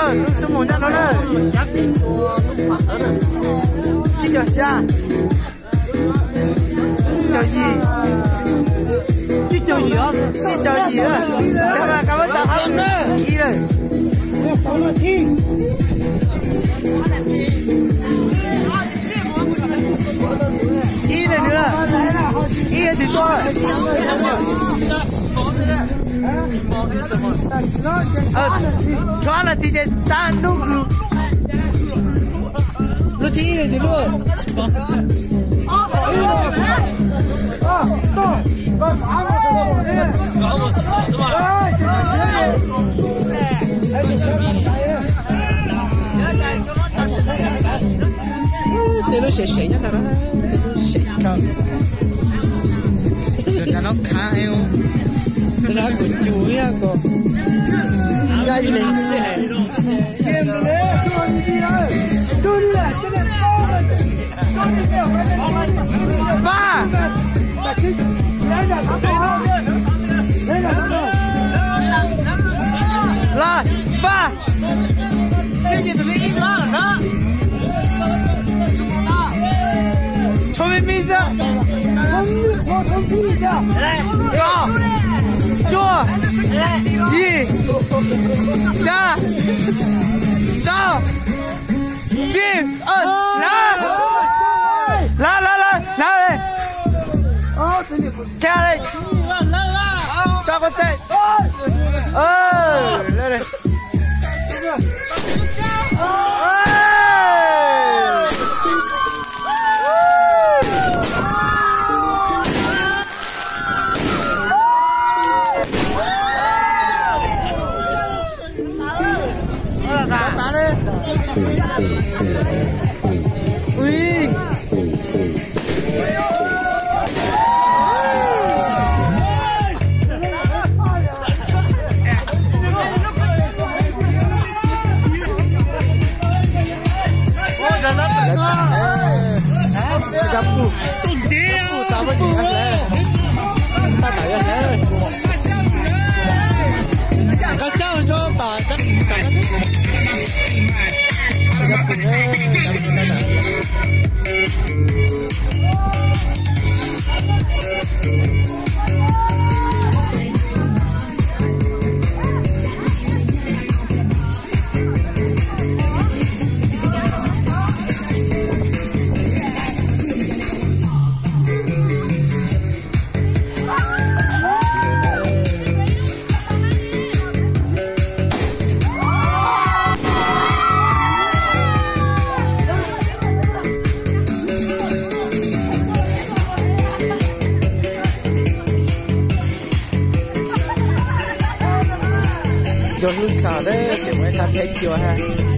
Lub xub mus nyob no na. Tsib caug xya, tsib caug yim, tsib caug yim, kab muab tso hauv ib lawm. Ib leeg twg, ib leeg twg tuaj. Tshuav nas this ces tag hnub nkaus. Lub thib ib leeg twg lub? Tej lub seem seem nyob ntawd, seem kawg. Tus nram no khav heev, tus nram kuj cus ib ko, yog ib leeg xwb. Pab, los, pab. Tshuav me me xwb. Kaum, cuaj, yim, xya, rau, tsib, lawm, lawm, lawm, lawm. Tso quav txeem. Cua hlub txog lawm ces mus ib qho thiab cua ha.